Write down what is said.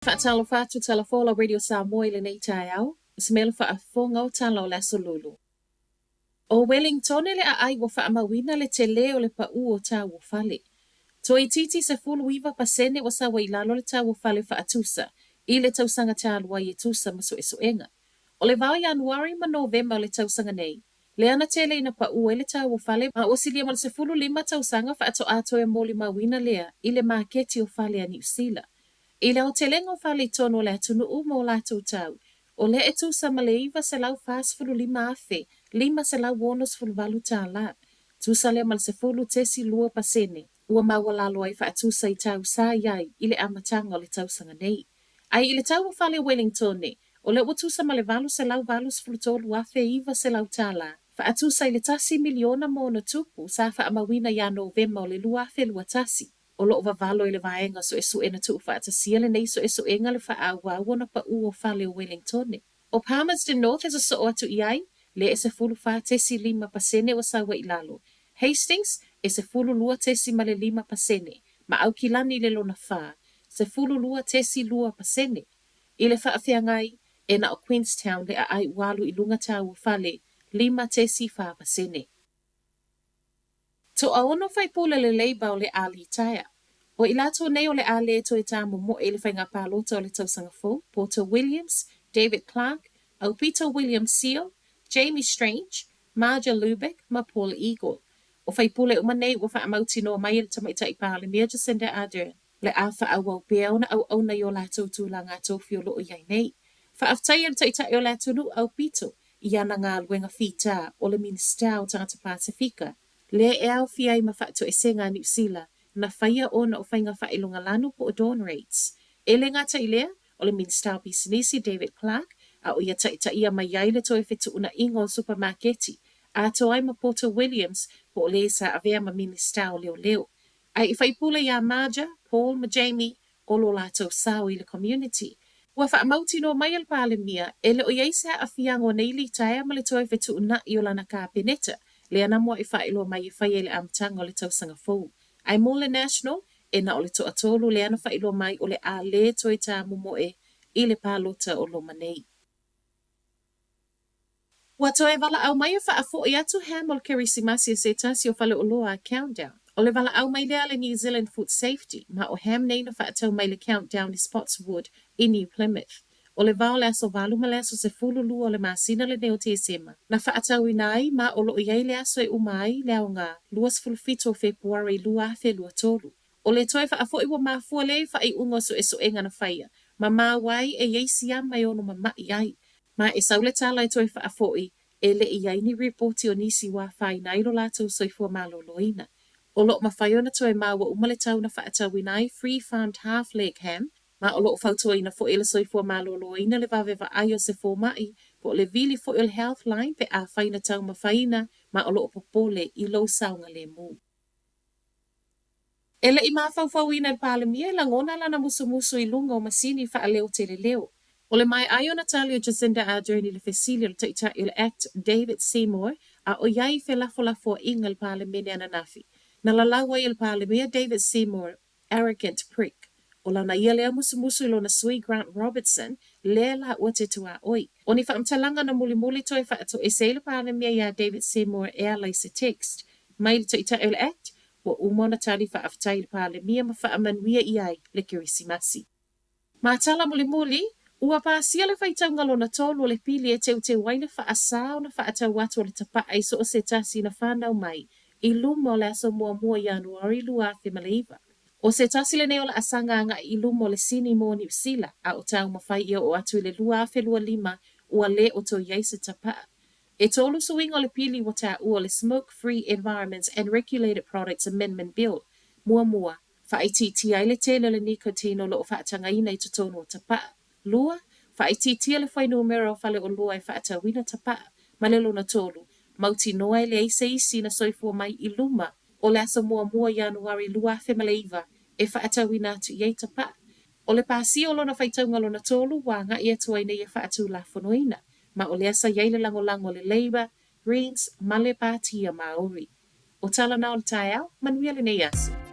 Faatalofa atu Tala Radio Samoa i lenei taeao, o se mea le faafofoga o tala o le Aso Lulu. ʻO Welingtone le aai ua faamauina le tele o le paʻu o tau o fale. Toeitiiti 19% ua sau ai i lalo le tau o fale faatusa i le tausaga talu ai e tusa ma suesuega. O le vā o Ianuari ma Novema o le tausaga nei, lea na tele ina paʻu ai le tau o fale ma ua silia ma le 15 tausaga faatoa toe molimauina lea i le maketi o fale a Niu Sila. I le aotelega o fale i totonu o le atunuu ma o latou tau, o lea e tusa ma le $945,568 tālā, tusa lea ma le 10.2%, ua maualalo ai faatusa i tau sa i ai i le amataga o le tausaga nei. Ae i le tau o fale o Welingtone, o lea ua tusa ma le $883,900 tālā, faatusa i le $1 miliona ma ona tupu sa faamauina ia Novema o le 2021. O lo o vavalo e le Vaega Suesue na tuufaatasia lenei suesuega le faaauau ona paʻu o fale o Welingtone. ʻO Palmerston North e sosoo atu i ai, lea e 14.5% ua sau ai i lalo, Hastings e 12.5%, ma Aukilani i le lona fa, 12.2%. I le faafeagai, e na o Queenstown le aai ua alu i luga tau o fale, 5.4%. Toaono faipule o le Labour o le a litaea. O i latou nei o le a le toe tāmomoe i le faiga palota o le tausaga fou, Porter Williams, David Clark, Aupito William Sio, Jamie Strange, Marja Lubeck ma Paul Eagle. O faipule uma nei ua faamautinoa mai e le Tamaitai Palemia Jacinda Ardern le a faaauau pea ona auauna i o latou tulaga tofi o lo o i ai nei. Faafetai e le Taitai o le atunuu aupito i ana galuega fita o le Minisita o Tagata Pasefika, lea e aofia ai ma faatoesega a Niu Sila na faia ona o faiga faailogalanu po o dawn raids. E le gata i lea, o le Minisita o Pisinisi David Clark, a o ia taitaia mai ai le toe fetuunaiga o supamaketi, atoa ai ma Porter Williams po o le sa avea ma Minisita o Leoleo. Ae i faipule iā Marja, Paul ma Jamie, o lo latou sao i le community. Ua faamautinoa mai e le Palemia, e le o i ai se aafiaga o nei litaea ma le toe fetuunai o lana Kapeneta, lea na mua'i faailoa mai e fai ai le amataga o le tausaga fou. Ae mo le National, e na o le toatolu lea na faailoa mai o le a le toe tāmomoe i le palota o loma nei. Ua toe valaau mai e faafoi atu ham o le Kerisimasi e se tasi o faleoloa a Countdown. O le valaau mai lea a le New Zealand Food Safety, ma o ham nei na faatau mai le Countdown i Spotswood i New Plymouth. O le vā o le aso 8 ma le aso 12 o le masina lenei o Tesema, na faatauina ai ma o lo o i ai le aso e uma ai le aoga 27 o Fepuari 2023. O le toe faafoi ua mafua lea i faaiuga o suesuega na faia, ma maua ai e i ai siama e ono mama'i ai. Ma e sau le tala e toe faafoi, e le i i ai ni ripoti o nisi ua afaina ai lo latou soifua maloloina. O lo o mafai ona toe maua uma le tau na faatauina ai Free Farmed Half Leg Ham, ma o lo o fautuaina foi e le soifua maloloina le vave vaai o se foma'i po o le vili foi o le Healthline pe afai na taumafaina ma o lo o popole i lou saogalemu. E le i mafaufauina e le Palemia e lagona lana musumusu i luga o masini faaleo-teleleo. O le maea ai ona tali o Jacinda Ardern i le fesili o le Taitai o le Act David Seymour a o i ai i felafolafoaiga i le Palemene ananafi. Na lalau ai e le Palemia David Seymour arrogant prick. O lana ia lea musumusu i lona sui Grant Robertson, lea laua te tuaoi. O ni faamatalaga na mulimuli toe faatoese ai le Palemia iā David Seymour e ala i se text mai le Taitai o le Act, ua uma ona tali faafetai i le Palemia ma faamanuia i ai le Kerisimasi. Ma tala mulimuli, ua pasia le faitauga lona tolu o le pili e teuteu ai le faasā ona faatau atu o le tapa'a i so o se tasi na fanau mai i luma o le aso muamua o Ianuari 2009. ʻO se tasi lenei o laasaga agaʻi i luma o le sini mo Niu Sila, a o taumafai ia oo atu i le 2025 ua le o toe i ai se tapa'a. E tolu suiga o le pili ua taua o le Smoke Free Environments and Regulated Products Amendment Bill, muamua, Faaitiitia ai le tele o le nicotine o lo o faatagaina i totonu o tapa'a. Lua, faaitiitia le fuainumera o faleoloa e faatauina tapa'a. Ma le lona tolu, mautinoa e leai se isi na soifua mai i luma o le aso muamua o Ianuari 2009 e faatauina atu i ai tapa'a. O le pasia o lona faitauga lona tolu ua agaʻi atu ai nei e faatulafonoina, ma o lea sa i ai le lagolago a le Labour, Greens ma le Pātia Māori. O tala na o le taeao, manuia lenei aso.